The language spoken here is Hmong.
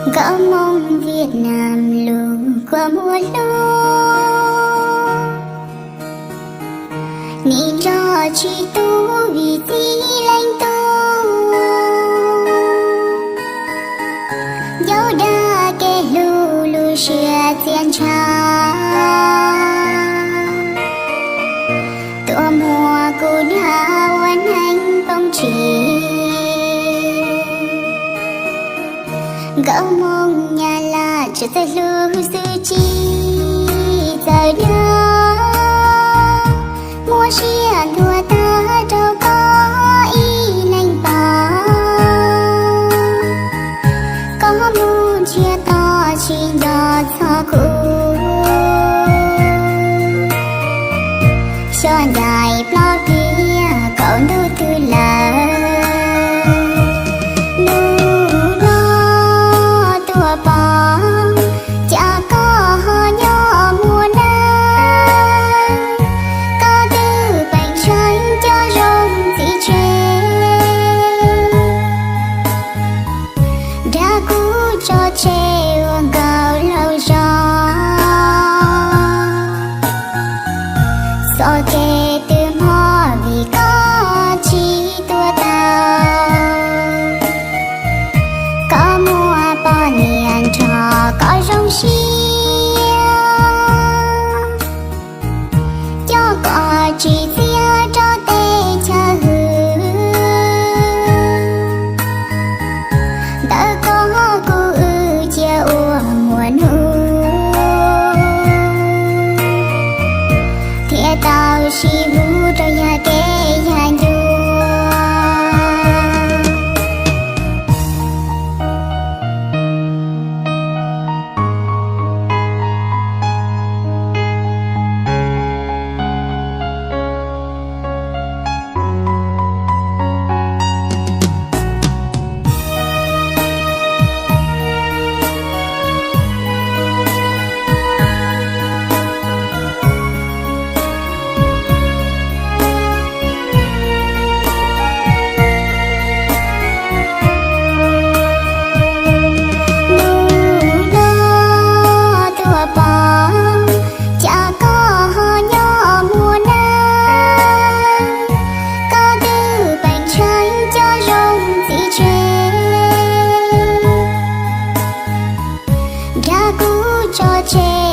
Nkauj Hmoob Viaj Nam lug kua muag hlub, nim nrog tsis tu vim txim leej tub. Ncauj dag kev hlub lub siab txiaj ntsha, tuaj muag kuv dag ua neeg poob tsis. Nkauj Hmoob Nyab Laj tseem txawj hlub xwb tsis txawj dag, muab siab ntuag tag rau koj ib leeg pab. Koj mus ntsiag to tsis nco txog kuv, xyov ncaim plaub pliag kaum ntuj twg lawm. Hnub no tuaj pom cas koj ho nyob muaj neeg, koj twb peem tsheej cov zoo txiv tseg, dag kuv tso tseg ua nkauj laug zog. Txoj kev twb mob vim koj tsis tuaj tau, koj muaj poj niam nrog koj zoo siab, coj koj tsim txiaj rau teb chaws hwm. Ntawm koj kuv wb cia ua muaj hnub, thiaj tau sib hlub rau yam kev yam ncua. Hnub no tuaj pom cas koj ho nyob muaj neeg, koj twb peem tsheej cov zoo txiv tseg, dag kuv tso tseg